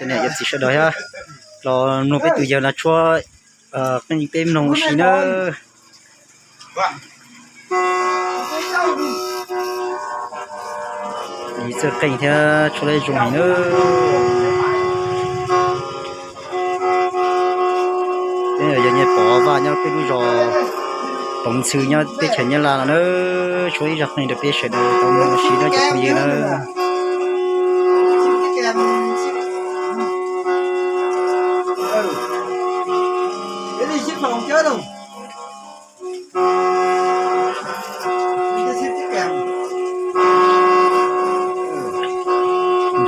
Cov niam cov txiv sawv daws thiab los mloog peb tus yawg no tshuab qeej peb mloog ua si nawb. Txawj qeej thiab tshuab lawv zoo heev nawb. Peb yog Nyiaj Pov Vaj nyob peb lub zos Toov Ntxhw nyob teb chaws Nyab Laj no nawb. Tshuab ib zaj qeej rau peb sawv daws tau mloog ua si nawb cov phooj ywg nawb.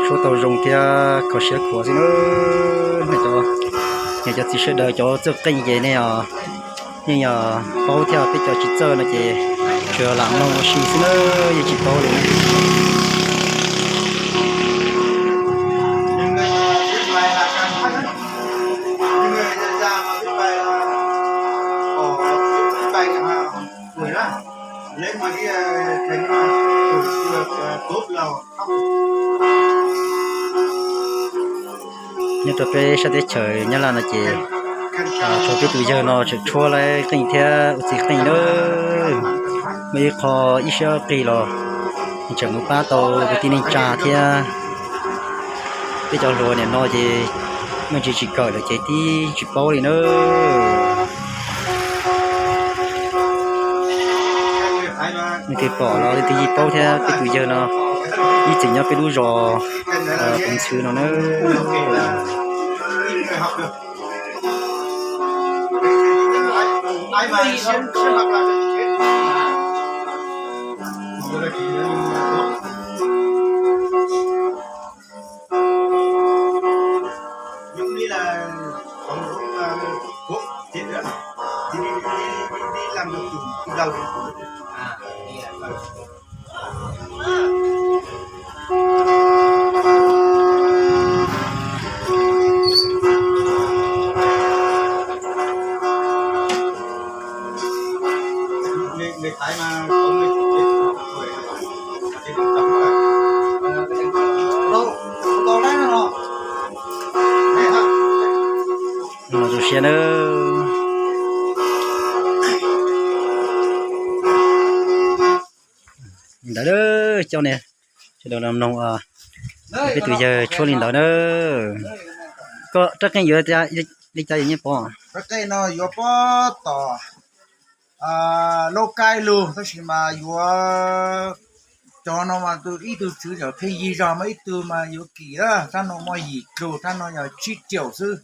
Tshuab tau zoo thiab kho siab khuav xwb nawb. Niam cov txiv sawv daws cov txawj qeej ces nej, yeej yog paub thiab, peb cov tsis txawj no ces tsuas yog lam mloog ua si xwb nawb, yeej tsis paub li. Nyob rau peb sab teb chaws Nyab Laj no ces tshuav peb tus yawg no tseem tshuab lawv qeej thiab ua txiv qeej nawb. Muaj ib qho ib siab qig los tseem mus pab tau kwv tij neej tsa thiab. Peb cov hluas nim no ces me ntsis tsis kawm lawm ces tib tsis paub li nawb. Leej twg pom los leej twg yeej paub thiab, peb tus yawg no ib txwm nyob peb lub zos Toov Ntxhw no nawb. Zoo siab nawb. Li ntawd coj nej sawv daws los mloog peb tus yawg tshuab li ntawd na. Koj rab qeej yuav li cas yuav nyiaj pov? Rab qeej no yuav pob tom Lauj Kaib lug, tab sis mas yuav cov no mas ib tug tswv yog pheej yig zog, mas ib tug mas yuav kim na. Rab no muaj yim dlug, rab no yog tsib riaum xwb.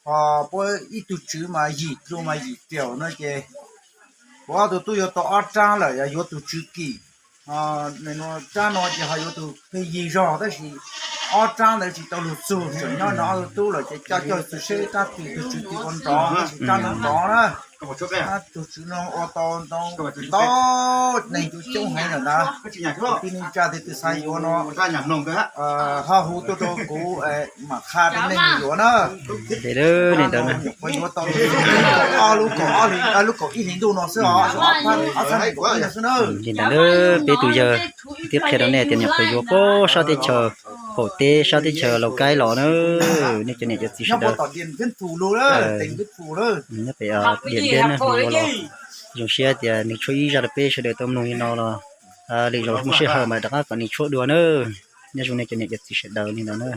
Ho puab ib tug tswv mas yim dlug mas yim riaum no ces puab ob tug tub yuav tau ob rab lawm, yog yuav tus tswv kim. Rab no ces ho yuav tus pheej yig zog, tab sis ob rab ntawd tsis tau lug txug, tseem nyob nrog ob tug tub lawm ces coj coj txug seb rab twg tus tswv kim ua nrov, tab sis rab no nrov na. Tus tswv no ua tau ntau neeg coob heev lawm ntag. Kwv tij neej tsa tes tes xav yuav no ho hu tuaj rau kuv mam qha rau nej mus yuav na. Li ntawd, ob lub kaum ib hlis ntuj no xwb os, ob txhiab nees nkaum ib no xwb na. Li ntawd peb tus yawg thiab qhia rau nej tias nyuam qhuav yuav puag sab teb chaws qaum teb sab teb chaws Lauj Kaib los na. Nej cov niam cov txiv sawv daws, nyob pem Diam Npiab na, yuav los zoo siab tias nws tshuab ib zaj rau peb sawv daws tau mloog li no los lwm zaus muaj sij hawm mas rov qab kom nws tshuab dua na. Nyob zoo nej cov niam cov txiv sawv daws li ntawd na.